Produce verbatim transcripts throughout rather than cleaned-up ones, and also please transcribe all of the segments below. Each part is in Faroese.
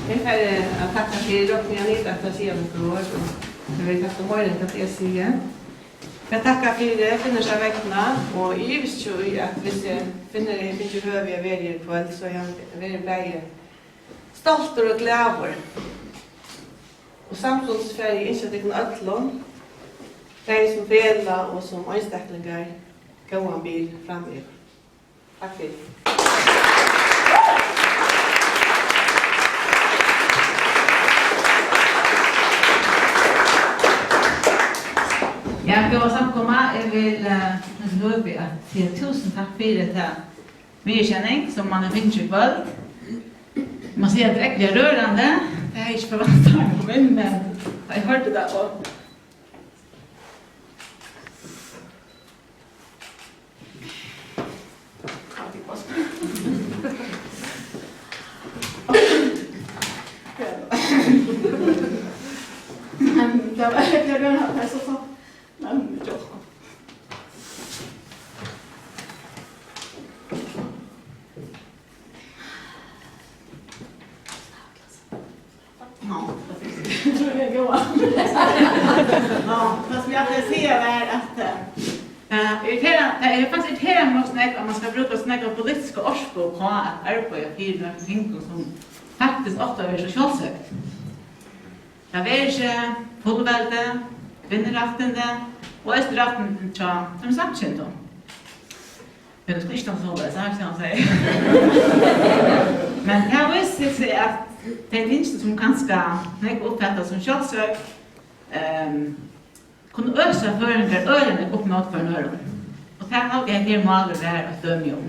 Eg fari at takka fyri, rokni eg neyðugt at siga nøkur orð, og eg vil takka meira enn tað eg sigi. Eg takki fyri Kvinnursa vegna, og eg ivist ikki í, at viss eg, Kvinnur, hevði fingið høvi at vera her í kvøld, so hevði hann verið bæði stoltur og glaður. Og samstundis fari eg ynskja tykkum øllum, bæði sum felag og sum einstaklingar, góðan bil framyvir. Takk fyri. Ja, góða samkoma, eg vil, eh, nýta høvið at siga túsund takk fyri hetta viðurkenning, sum mann hevur fingið í kvøld. Man siga, at tað er ógvuliga rørandi. Tað hevði eg ikki forventað, men, eh, eg hoyrdi tað, og Ná, tað sum eg ætlaði at siga var, at, eh, irritera-, tað er faktiskt irriterandi nokk so nógv, at mann skal brúka so nógva politiska orku uppá at arbeiða fyri nøkrum tingum, sum faktiskt ofta verður so sjálvsagt. Tað verður ikki fullveldi, kvinnurættindi og eisini rættindi hjá teimum samkyndu. Men tað skal ikki standa soleiðis, tað er ikki tað, hann sigur. Men tað vísir seg, at tey tingini, sum kanska nógv uppfatta sum sjálvsøgd, ehm, kunnu øsa føroyingar øgiliga nógv upp móti hvørjum øðrum. Og tað haldi eg, at hetta málið var eitt dømi um.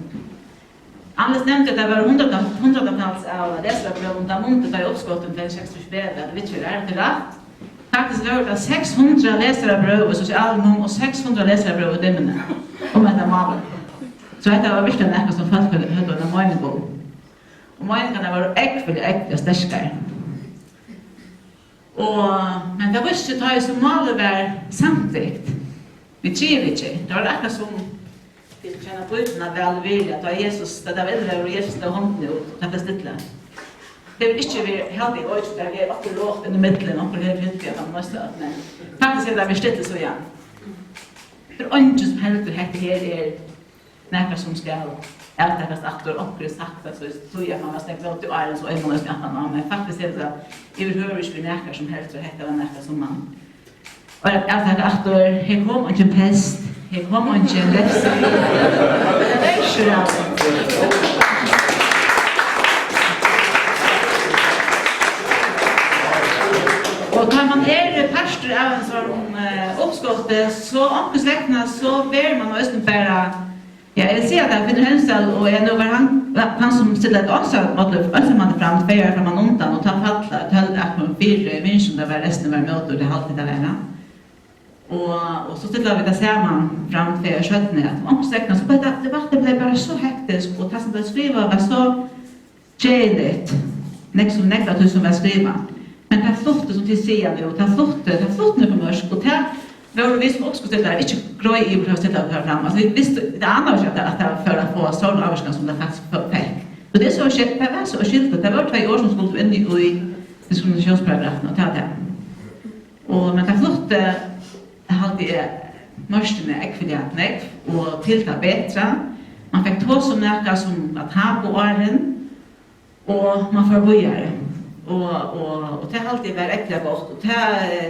Annars nevndi, at tað var hundrað, hundraðatals av lesarabrøvum, tá mundi, tá ið uppskotin tvey túsund og seksogtjúgu var, at viðgerðar, er tað rætt? Faktiskt vóru tað seks hundrað lesarabrøv í Sosialinum og seks hundrað lesarabrøv í Dimmuni um hetta málið. So hetta var virkiliga nakað, sum fólk høvdu, høvdu eina meining um. Og meiningarnar vóru ógvuliga, ógvuliga sterkar. Og, men tað vísti seg, tá ið so málið var samtykt við triðju viðgerð, tað var akkurát sum, vit kenna Bíbliuna væl og virðiliga, tá Jesus, tá tað var illveður og Jesus tók hondina út, og tað bleiv stilla. Tað hevur ikki verið, haldi eg, okkurt, tað er okkurt rot inn í millum, onkur hevur hildið, at hann meisti alt, men faktiskt er tað verið stilla síðan. Tað er eingin, sum heldur, hetta her er nakar, sum skal avtakast aftur. Onkur hevur sagt, at so, so, ja, man var sterkt móti áðrenn, so er man eisini aftan á, men faktiskt er tað yvirhøvur ikki nakar, sum heldur, at hetta var nakað, sum man var at avtaka aftur. Her kom eingin pest, her kom eingin refsing. Tað er ikki rætt. Og tá man er partur av ein sånn, eh, uppskoti, so onkursvegna, so verður man eisini bara, ja, eg vil siga, at Finnur Hemsdal og eg, nú var hann, hann sum stillaði eitt einsamallur, einsamallur fram, tvey ár frammanundan, og tá falla tólv akkurát fyri, eg minnist, um tað var restin var ímóti, og tað haldi eg tað var, ja. Og, og so stillaðu vit tað saman fram tvey ár seinni, at onkursvegna, so bleiv tað, debattin bleiv bara so hektisk, og tað, sum bleiv skrivað, var so keðiligt. Nógv sum, nógv av tí, sum var skrivað. Men tað flutti, sum tit siga nú, tað flutti, tað flutti nøkur mørk, og tað vóru vit sum uppskotsstillarar ikki greið yvir, tá vit stillaðu tað fram. Altso, vit vistu, vit anaðu ikki, at tað, at tað fór at fáa stóran ávirkan, sum tað faktiskt fó-, fekk. Og tað er so skeivt, tað var so óskyldigt, tað vóru tvey orð, sum skuldu inn í, í diskriminatiónsparagrafina, og tað var tað. Og, men tað flutti, haldi eg, mørkini ógvuliga nógv, og til tað betra. Man fekk tosað um nakað, sum var tabu áðrenn, og man fór víðari. Og, og, og tað haldi eg var ógvuliga gott. Og tað, eh,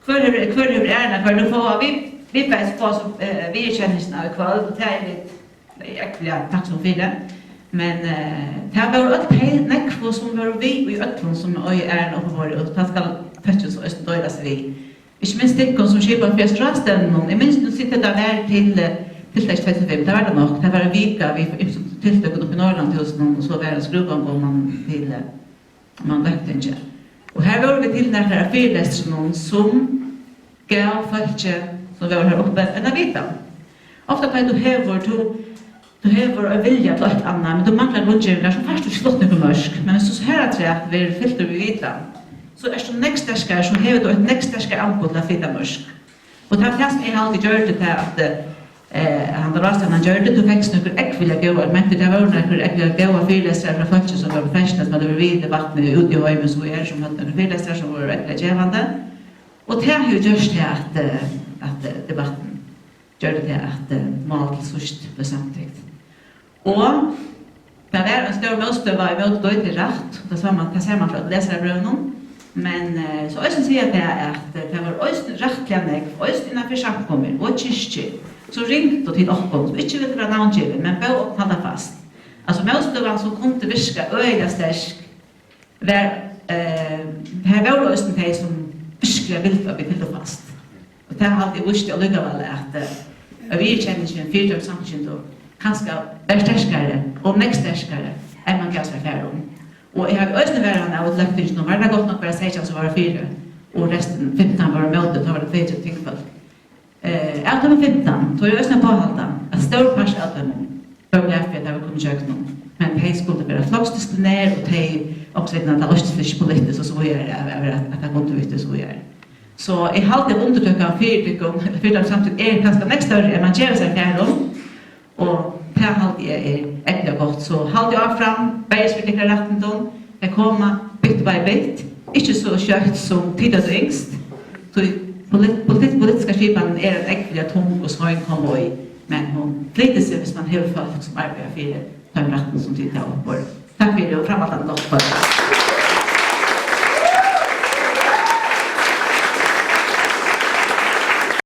hvør hevur, hvør hevur ærina, hvør nú fáa vit, vit bæði fáa so, eh, viðurkenningina í kvøld, og tað er vit, eh, ógvuliga takksom fyri. Men, eh, tað vóru øll tey nógvu, sum vóru við í øllum, sum eiga ærina uppiborið, og tað skal fólkið so eisini deila seg við. Ikki minst tykkum, sum skipa fyri hesum ráðstevnunum. Eg minnist, nú situr tað var til, eh, tiltak tvey túsund og fimm, tað var tað nokk. Tað var ein vika við ymsum tiltøkum uppi í Norðurlandahúsinum, og so var ein skrúðgonga oman til, eh, oman Løgtingið. Og har vóru vit til nakrar av fyrilestrum, sum gav fólki, sum vóru har uppi, eina vitan. Ofta tá tú hevur, tú Tú hevur ein vilja til eitt annað, men tú manglar grundgevingar, so fært tú ikki flutt nøkur mørk. Men viss tú so harafturat verður fyltur við vitan, so ert tú nógv sterkari, so hevur tú eitt nógv sterkari amboð til at flyta mørk. Og tað er tað, sum eg haldi gjørdi tað, at, eh, Eh, hann var ráðstevnan gjørdi, tú fekst nøkur ógvuliga góðar mentur, tað vóru nøkur ógvuliga góðar fyrilestrar frá fólki, sum vóru professional, sum høvdu verið við í debattini úti í heimi, og so er, sum høvdu nøkur fyrilestrar, sum vóru ógvuliga gevandi. Og tað hevur gjørt tað, at, eh, at, eh, debattin gjørdi tað, at, eh, mál til síðst bleiv samtykt. Og tað var ein stór mótstøða ímóti tí, tað er rætt, tað sá man, tað sær man frá lesarabrøvunum, men, eh, so eisini siga tað, at, eh, tað var eisini rættiliga nógv, eisini innan fyri samkomur og kirkjur, sum ringdu til okkum, sum ikki vildu vera navngivin, men bóðu okkum halda fast. Altso, mótstøðan, sum kundi virka øgiliga sterk, var, eh, har vóru eisini tey, sum virkuliga vildu, at vit hildu fast. Og tað haldi eg vísti allíkavæl, at, eh, at viðurkenningin fyri teimum samtykkjum kanska var sterkari, og nógv sterkari, enn man gav sær far um. Og eg havi eisini varðan av løgtinginum, var tað gott nokk bara seytjan, sum var fyri, og restin, fimtan, var ímóti, tá var tað tveyogtretivu tingfólk. Eh, av teimum fimtan, tá er eisini at áhalda, at stór partur av teimum vóru glað fyri, at tað var komið ígjøgnum. Men tey skuldu vera floksdisiplineret, og tey, onkursvegna, tað loysti seg ikki politiskt og so víðari, at, at, at tað kundi við og so víðari. So eg haldi, at undirtøkan fyri tykkum, fyri teimum samtykt, er kanska nógv størri, enn man gevur sær far um, og tað haldi eg er ógvuliga gott. So haldið áfram, berjist fyri tykkara rættindum, tey koma bit by bit, ikki so skjótt sum tit høvdu ynskt, tí polit-, polit-, politiska skipanin er ein ógvuliga tung og svong konvoi, men hon flytur seg, viss man hevur fólk, sum arbeiða fyri teimum rættum, sum tit hava uppborið. Takk fyri og framhaldandi gott kvøld.